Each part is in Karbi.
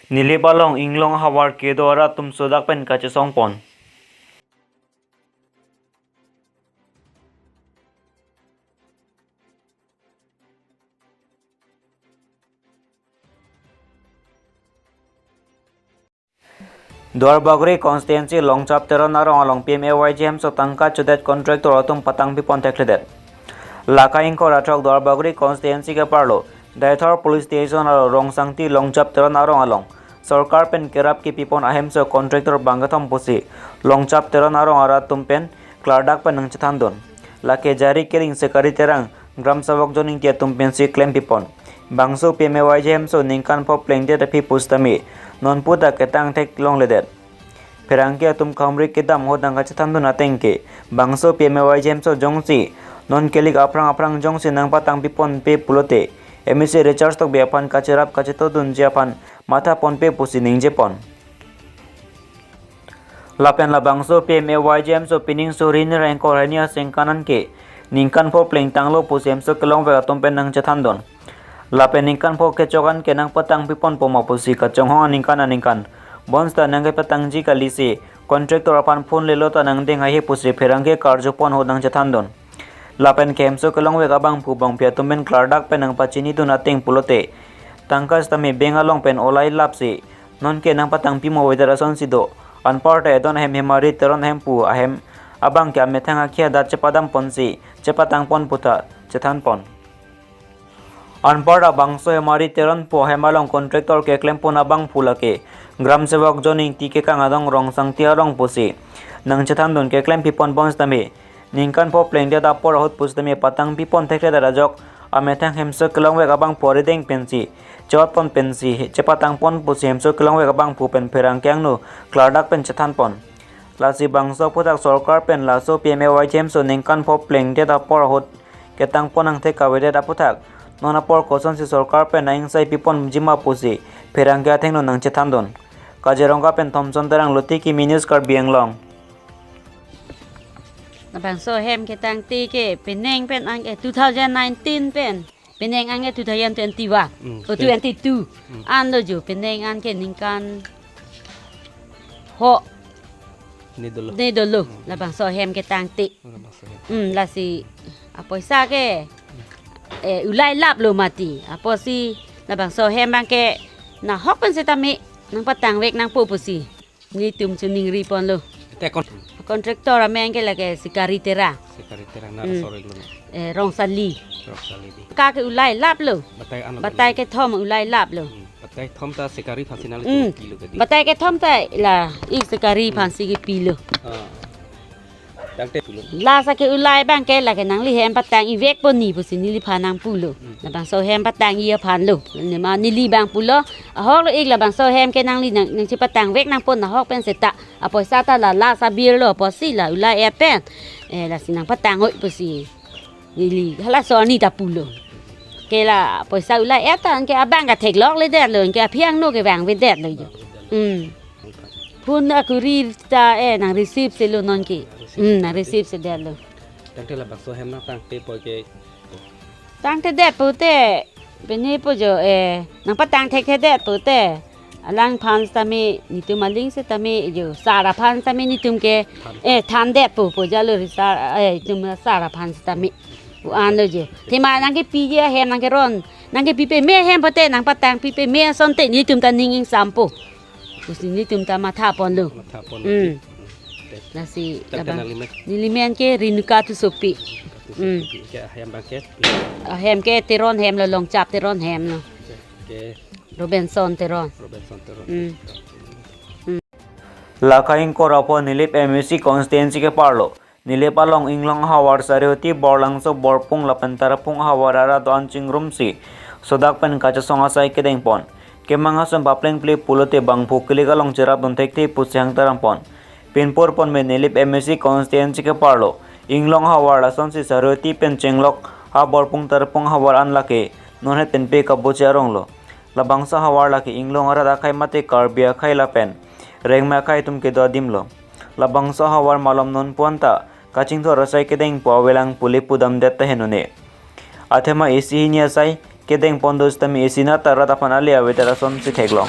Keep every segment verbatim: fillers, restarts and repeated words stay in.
Nilip along inglong ahavar kedo arat atum sodak pen kachesong pon. Duarbagori constituency Longchap Teron arong along P M A Y G hemso tangka chodet contractor atum patang pipon thekledet. Laka ingkoi ra throk Duarbagori constituency keparlo Deithor police station arlo Rongsangti Longchap Teron arong along sorkar pen kerap kepipon ahemso contractor bangkethom pusi Longchap Teron arong arat atum pen klardak pen nangchethandun. Lake Jari Kering, Sekari Terang, Gram Sevok John Ingti atum pensi klem pipon. Bangso P M A Y G hemso ningkan pho plengdet aphi pusitame non puta ketang theklongledet. Pherangke atum kamri kedam ahut nangkachethandun ateng ke bangso P M A Y G hemso jongsi non kelik aphrang aphrang jongsi nangpatang piponpe pulote M A C Richard Tokbi aphan kacherap kachetodunji aphan matha ponpe pusi ningjepon. Lapen labangso P M A Y G hemso pining suri ni ra ingkoi ra hini asengkan an ke ningkan pho plengtanglo pusi hemso kelongvek atum pen nangchethandun. Lapen ningkan pho kechok an ke nangpatang piponpo ma pusi kachonghong aningkan aningkan bonsita nangkepatangji kalisi contractor aphan phone lelo ta nangdeng haihe pusi pherangke karjupon ahut nangchethandun. Lapen ke hemso kelongvek abangphu bangphi atum pen klardak pen nangpachinidun ateng pulote tangka sitame bank along pen olai lapsi nonke nangpatang pimo avedet asonsi do. Anparta edon ahem Hemari Teron ahem pu ahem abang ke amethang akhei adat chepadam ponsi chepatang pon puta chethan pon. Anparta bangso Hemari Teron pu ahem along contractor keklem pon abangphu lake Gram Sevok John Ingti kekang adong Rongsangti arong pusi nangchethandun. Keklem pipon bonsitame ningkan pho plengdet apor ahut pusitame patang pipon thekledet ajok amethang hemso kelongvek abangphu arideng pensi chot pon pensi chepatang pon pusi hemso kelongvek abangphu pen pherangke angno klardak pen chethan pon. Lasi bangso aphuthak sorkar pen laso P M A Y G hemso ningkan pho plengdet apor ahut ketang pon angthek kavedet aphuthak non apor kosonsi sorkar pen nang-ingsai piponji ma pusi pherangke athengno nangchethandun. Kaziranga pen Thomson Terang, Lotiki News, Karbi Anglong. Labangso hem ketangte ke penang pen ang ke two thousand nineteen pen. Penang ang ke two thousand twenty-one. Hmm, o pen- twenty-two. Hmm. Anlo jo penang ang ke ningkan ho. Ne dolo. Ne dolo. Hmm. Labangso hem ketangte. Oh, labangso hem. Hmm, lasi apoisa ke, eh, ulai laplo mati. Apotsi labangso hem abang ke nahok pen setame nangpatangvek nangpo pusi nelitum chiningri ponlo. Te kon- Contractor amen ke lake Sikari Terang. Sikari Terang na. Hmm. Sorry lo na. Eh, Rongsali. Rongsali di. Ka ke ulai laplo. Batai ano. Batai kethom ulai laplo. Hmm. Batai thom ta Sikari aphansi nangli. Hmm. Pilo kedi. Batai kethom ta la ik Sikari. Hmm. Aphansi kepilo. Ah. Tangte pilo. Lasi ke ulai abang ke lake nangli hem patang-ivekpo ni pusi neliphan nangpulo. Hmm. Labangso hem patang-i aphanlo. Nema neli abang pulo. Ahoklo ik labangso hem ke nangli nang, nangchepatangvek nangpo nahok pen seta. Apoisa ta la lasi birlo apotsi la ulai-et pen. Eh, lasi nangpatang-oi pusi neli halaso arni ta pulo. Ke la apoisa ulai-et ta anke abang ke theklokledetlo, anke aphi angno kevangvedetlo jo. Hmm. Phone akuri ta, eh, nang receive selo nonke. Hmm, nang receive sedetlo. Tangte labangso hem nangtangtepo ke. Tangtedetpo te, pini pu jo, eh, nangpatang thekthedetpo te. Alangphan setame, netum aling setame, jo, sar aphan setame netum ke, than. Eh, thandetpo, pu jalo ri sar, eh, netum sar aphan setame. Pu anlo jo. Athema nangkepiji ahem nangkeron. Nangkepi peme ahem pote, nangpatang pi peme asonte, netum ta ning ingsampo. Pusi netum ta matha ponlo. Matha ponlo. Hmm. Lasi tangte labang nangli men? Neli men ke Renuka Tissopi. Tissopi. Hmm. Ke ahem abang ke? Ahem ke Teron ahem lo, Longchap Teron ahem lo. Ke? Robinson Teron. Robinson Teron. Hmm. Laka ingkoi ra pho Nilip M A C constituency keparlo Nilip along inglong ahavar Sarihuti, Borlangso, Borpung lapen Tarapung ahavar arat do-an chingrumsi sodak pen kachesong asai kedeng pon. Kemang asomba plengple pulote bangphu kelik along cherapdun thekthe pusi hangtaram pon. Pinpur pon me Nilip M A C constituency keparlo inglong ahavar lasonsi Sarihuti pen chenglok ha Borpung Tarapung ahavar an lake nonhet pen pe kabuche aronglo. Labangso ahavar lake inglong arat akhei mate Karbi akhei lapen Rengma akhei atum kedo adimlo. Labangso ahavar malom non puan ta kachingthur asai kedeng pu avelang pule pudamdet ta henone. Athema isi hini asai kedeng pon do setame isi na ta rat aphan ale avedet asonsi theklong.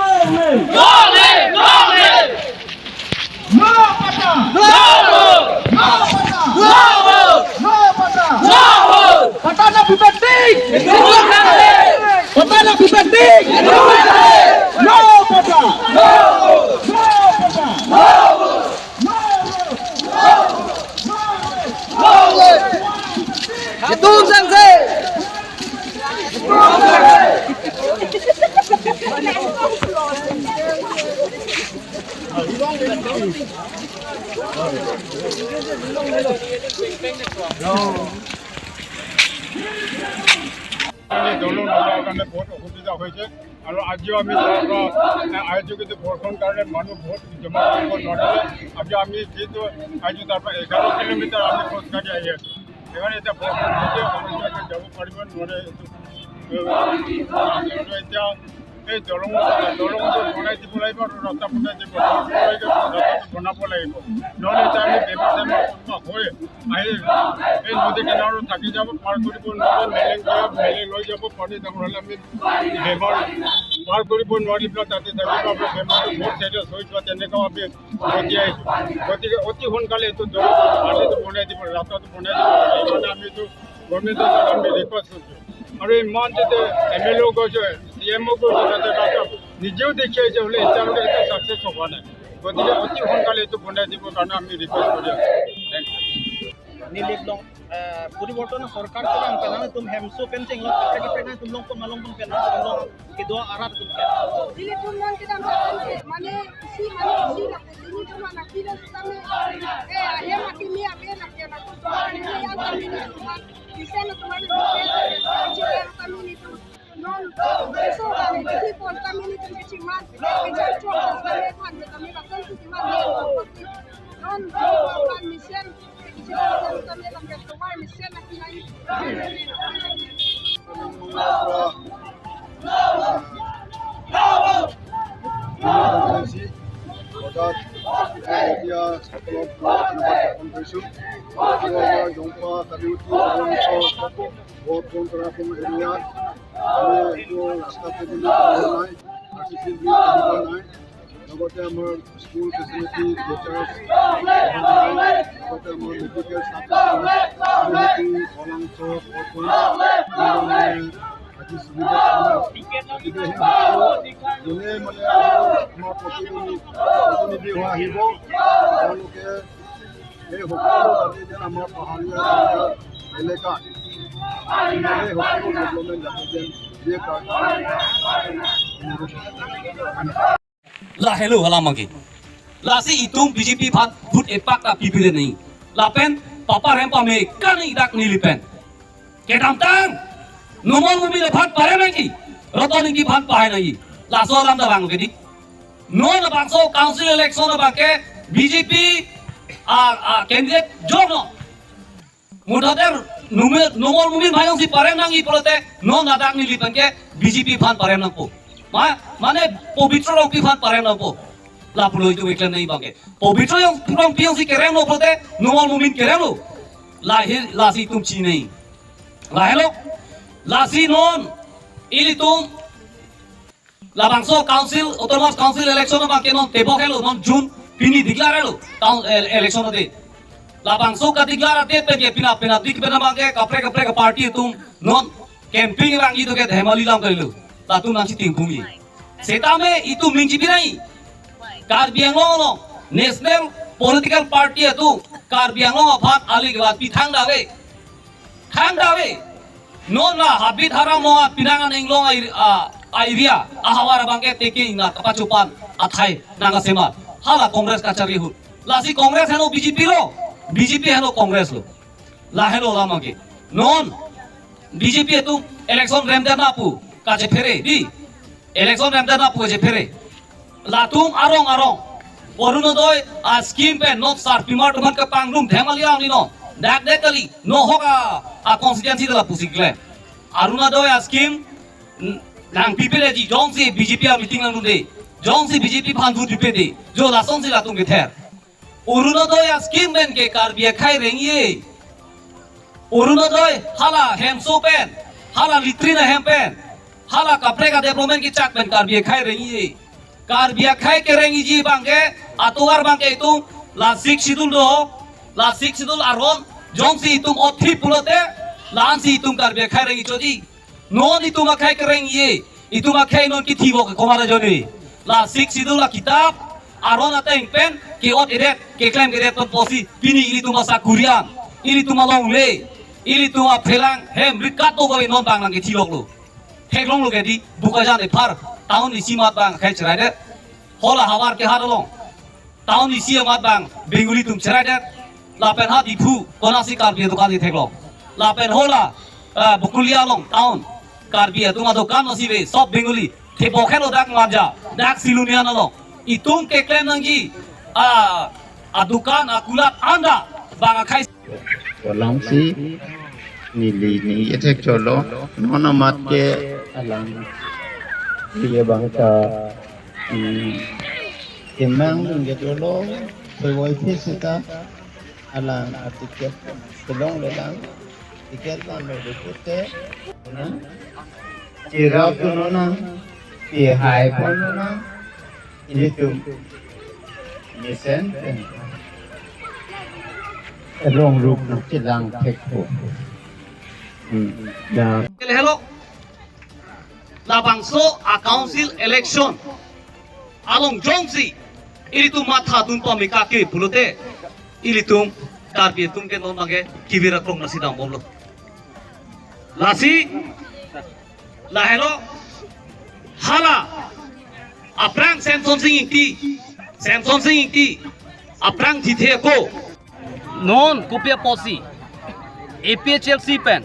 long live! Long live! Long live! No patta! No vote! No patta! No vote! No patta! No vote! Patta na pipetik! Patta na pipetik! No patta! No patta! No vote! No patta! No vote! Itum sangse. দলং নোহোৱাৰ কাৰণে বহুত অসুবিধা হৈছে। আৰু আজিও আমি তাৰ পৰা, এ, আয়োজিত ভোটখন কাৰণে মানুহ বহুত জমা কৰিব নোৱাৰিলে। আজি আমি যিহেতু আজি তাৰ পৰা এঘাৰ কিলোমিটাৰ আমি খোজকাঢ়ি আহি আছো। সেইকাৰণে এতিয়া ভোটখন দিছে, মানুহ এতিয়া যাব পাৰিব নোৱাৰে। এইটো, এ, আৰু এতিয়া এই দলং, দলংটো বনাই দিব লাগিব আৰু ৰাস্তা বনাই দিব, ৰাস্তাটো বনাব লাগিব। নহ'লে এতিয়া আমি বেমাৰ চেমাৰ কোনোবা হৈ আহি এই নদী কিনাৰত থাকি যাব, পাৰ কৰিব নোৱাৰে, মেলেং দিয়া, মেলেং লৈ যাব, পানী ডাঙৰ হ'লে আমি বেমাৰ পাৰ কৰিব নোৱাৰি পেলাই তাতে থাকিব, আমাৰ বেমাৰটো বহুত চিৰিয়াছ হৈ যোৱা, তেনেকুৱাও আমি ঘটি আহিছোঁ। গতিকে অতি সোনকালে এইটো দলং পানীটো বনাই দিব, ৰাস্তাটো বনাই দিব, এইকাৰণে আমি এইটো গভৰ্ণমেণ্টৰ ওচৰত আমি ৰিকুৱেষ্ট কৰিছোঁ। আৰু ইমান যেতিয়া এম এল এও গৈছে, চি এম অ' গৈছে, তাতে ৰাস্তা নিজেও দেখি আহিছে, হ'লে এতিয়ালৈকে এইটো ছাকচেছ হোৱা নাই। গতিকে অতি সোনকালে এইটো বনাই দিবৰ কাৰণে আমি ৰিকুৱেষ্ট কৰি আছোঁ। Thank you. Neli long, eh, poriborton sorkar kelang penang, itum hemso pen chenglok kaprek kaprek nangtum longpo ma longpon pen nangtum long kedo arat atum ke. Nelitum long kedam, mane isi mane isi lake, nelitum anak kilo sitame, eh, ahem akimi ave lake, nelitum yang kami nelitum, isi nelitum ave lake, nelitum non, so kami isi pon kami nelitum kecimang, kecil cok kami than kami rasan kecimang, non, non, mesen. অৰ্থাৎ এতিয়া সকলো ধন্যবাদ জ্ঞাপন কৰিছোঁ। এতিয়া আমাৰ জংপা কালিউটি বৰঞ্চ ভোট গ্ৰহণ কৰা সময় এৰিয়াত আমি এইটো ৰাস্তা পদূলি নাই, আৰ চি চি ব্ৰিজ তেনেকুৱা নাই। লগতে আমাৰ স্কুল ফেচিলিটি, টিচাৰ্ছ, লগতে আমাৰ মেডিকেল ছাব চেণ্টাৰ, কমিউনিটি, বৰঞ্চ, আজি সুবিধা পাম। গতিকে সেই সকলো যোনে মানে আমাৰ প্ৰতিনিধি, প্ৰতিনিধি হৈ আহিব, তেওঁলোকে এই সকলো যাতে যেন আমাৰ পাহাৰীয়া এলেকা, এলেকাত এই সকলো ডেভেলপমেণ্ট যাতে যেন দিয়ে, তাৰ কাৰণে অনুৰোধ জনাইছোঁ। Lahelo alam abangke. Lasi itum B J P aphan vote epak ta pipire nangji. Lapen papar hem pame kani dak neli pen. Kedamtang Numal Momin aphan parem nangji, Roton Ingti aphan pahai nangji. Laso alam ta vang ke dik. Non labangso council election abangke B J P a, a candidate jonglo. Muthatter Numal, Numal Momin aphan jongsi parem nangji pulote non ladak neli pen ke B J P aphan parem nangpo. Ma, mane Pobitro Rongpi aphan parem nangpo. Lapulo itum keklem nangji abangke. Pobitro Rongpi jongsi kerem lo pulote, Numal Momin kerem lo. Lahei, lasi itum chinine. Lahelo. Lasi non, ilitum labangso council, autonomous council election abangke non tebok helo, non June pini declare helo, town, eh, election date. Labangso ka-declare date pen ke pina pina dik pen abangke kaprek kaprek party atum non campaign rang itu ke Dhemaili alam kalilo. Latum nangsi tingpungji. Setame itum ningje pinai. Karbi Anglong along national political party atum Karbi Anglong aphan ali kevan pi thangta ave. Thangta ave. Non la habit haram along a pinang an inglong a, a, a area ahavar abangke teke ingna kapachopan athai nangkasemat. Hala Congress kachari ahut. Lasi Congress heno B J P lo, B J P heno Congress lo. Lahelo alam abangke. Non B J P atum election remdet nangpo kachephere dei. Election remdet nangpo kachephere. Latum arong arong Orunodoi a scheme pen non sarpimar atum aphan kepangrum Dhemaili alam ni non. Dak dak kali, no hok a, a constituency ta lapusi keklem. Orunodoi a scheme, n-, nangpipedeji, jongsi B J P a meeting nangdunde, jongsi B J P aphan vote pipede, jo lasonsi latum kether. Orunodoi a scheme pen ke Karbi akhei rengji. Orunodoi hala hemso pen, hala latrine ahem pen, hala kaprek a-development kechak pen Karbi akhei rengji. Karbi akhei kerengji abangke, atovar abangke itum la Sixth Schedule do, la Sixth Schedule aron, jongsi itum othi pulote, la-ansi itum Karbi akhei rengji chotji. Non itum akhei kerengji, itum akhei non kethibok komat ajoine. La Sixth Schedule la kitap aron ateng pen ke-ot-edet, keklem-edet pen pusi pini ilitum asakuri an, ilitum alongle, ilitum aphelang hem rikat to goi non bang nangkethiloklo. Theklonglo ke dei, Bokajan ephar town isi amat bang akhei cheraidet. Hala havar ke havar along town isi amat bang Bengali atum cheraidet. Lapen ha Diphu konatsi Karbi adukan ketheklong. Lapen hala, ah, Bokolia along town Karbi atum adukan masi ave, sob Bengali. Thepokhen lo dak Manja, dak Silonijan along. Itum keklem nangji, ah, adukan akulat anta bang akhei. Kolamsi neli ningje thekchotlo, non amat ke alang ye bang ta, hmm, kemang dun ke dolo, pevoi phi seta alang a-ticket kelong lelang, ticket lang lo dipute, na, chirap tu nona, pihai pon nona, ilitum mesen pen rong rup nangchelang thekpo. Hmm. Ya. Lahelo labangso a-council election along jongsi ilitum matha dun pameka ke pulote, ilitum Karbi atum ke non abangke kevir akrong nasi dambomlo. Lasi lahelo hala aphrang Semsonsing Ingti, Semsonsing Ingti aphrang thithe ako. Non kopi apotsi A P H L C pen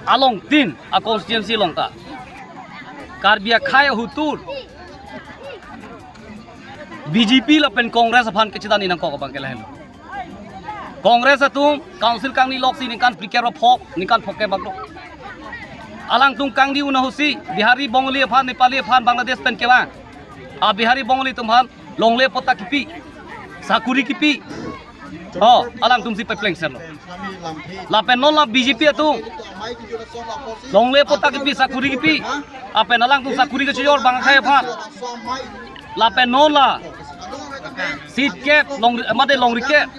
along tin a-constituency along ta Karbi akhei ahutur B J P lapen Congress aphan kachethan-i nangkok abangke lahelo. Congress atum council kangni loksi ningkan phlikep ra phok, ningkan phokep bak do. Alangtum kangni un ahutsi Bihari Bongali aphan, Nepali aphan, Bangladesh pen kevang a-Bihari Bongali atum aphan longle patta kipi, sakuri kipi. Oh, alangtumsi pepleng serlo. Lapen non la B J P atum longle patta kipi, sakuri kipi. Lapen alangtum sakuri kachojor bang akhei aphan. Lapen non la seat kep, long, mate longri kep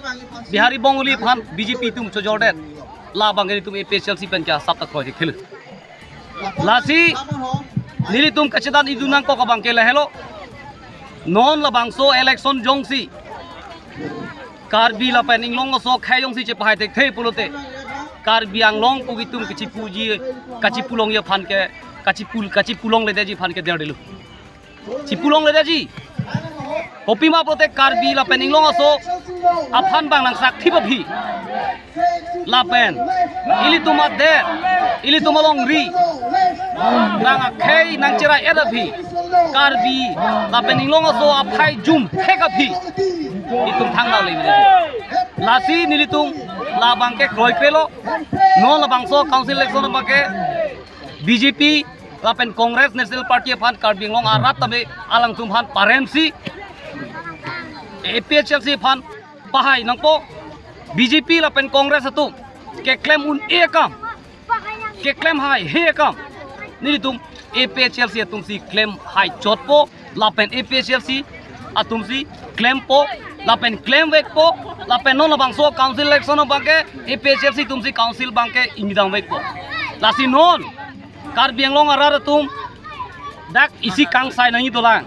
Bihari Bongali aphan B J P atum chojordet. La abangke nelitum A P H L C pen ke asap ta kroikhelo. Lasi nelitum kachethan-i dun nangkok abangke lahelo. Non labangso election jongsi Karbi lapen inglong aso akhei jongsi chepahai thekthe pulote, Karbi Anglong pu itum kachipuji, kachipulongji aphan ke, kachipul, kachipulongledetji aphan ke derdelo. Chipulongledetji. Kopima pulote Karbi lapen inglong aso aphan bang nangsak thip aphi. Lapen ilitum adet, ilitum alongri bang akhei nangcherai-et aphi, Karbi lapen inglong aso aphai jum thek aphi itum thangta lele. Lasi nelitum labangke kroikrelo. Non labangso council election abangke B J P lapen Congress National Party aphan Karbi Anglong arat tame alangtum aphan paremsi A P H L C aphan pahai nangpo. B J P lapen Congress atum keklem un-e akam, keklem haihe akam nelitum A P H L C atumsi klem hai chotpo, lapen A P H L C atumsi klempo, lapen klemvekpo, lapen non labangso council election abangke A P H L C atumsi council abangke ingdamvekpo. Lasi non Karbi Anglong arat atum dak isi kangsai nangji dolang.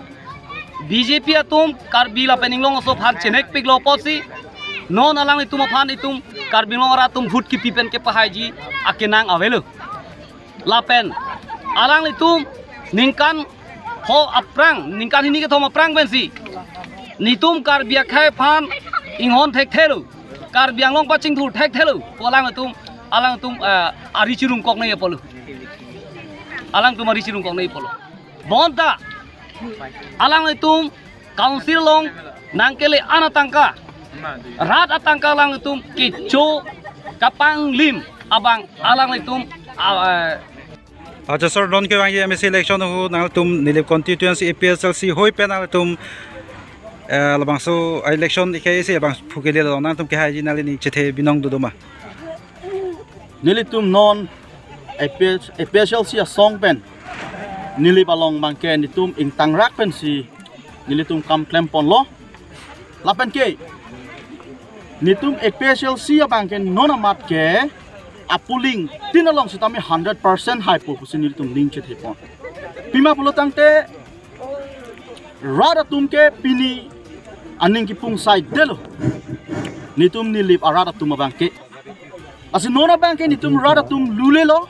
B J P atum Karbi lapen Anglong aso aphan chenekpiklo apotsi non alanglitum aphan itum Karbi Anglong arat atum vote kipi pen kepahaiji akenang avelo. Lapen alanglitum ningkan ho aphrang, ningkan hini kethom aphrang pensi nelitum Karbi akhei aphan inghon thekthelo, Karbi Anglong pachingthur thekthelo pu alangtum, alangtum, eh, ari chirungkok nangji apotlo. Alangtum ari chirungkok nangji apotlo. Bonta alanglitum council along nangkele-an atangka, rat atangka alanglitum kecho kapanglim abang alanglitum, ah, eh, Acha sir, non kevangji M A C election ahut nangtum Nilip constituency A P H L C hoi pen nangtum, eh, labangso election ikai isi labangso phu kelelo, nangtum kehaiji nangli ning chethe binong dodoma? Nelitum non A P H, A P H L C asong pen Nilip along abangke nelitum ingtangrak pensi nelitum kam klemponlo. Lapen ke nelitum A P H L C abangke non amat ke a-polling tin along sitame hundred percent haipo pusi nelitum ning chethepon. Pima pulo tangte rat atum ke pini aning kipung saidetlo nelitum Nilip arat atum abangke. Lasi non abangke nelitum rat atum lulelo,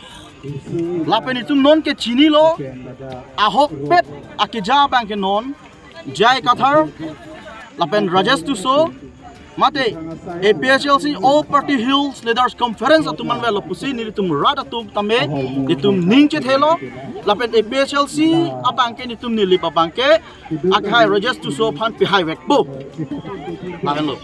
lapen nelitum non ke chinilo, ahokpet akeja abangke non J I Kathar lapen Rajesh Tisso, mate A P H L C All Party Hills Leaders Conference atum manvelo pusi nelitum rat atum tame nelitum ning chethelo, lapen A P H L C abangke nelitum Nilip abangke akhei Rajesh Tisso aphan pihaivekpo. Lahenlo.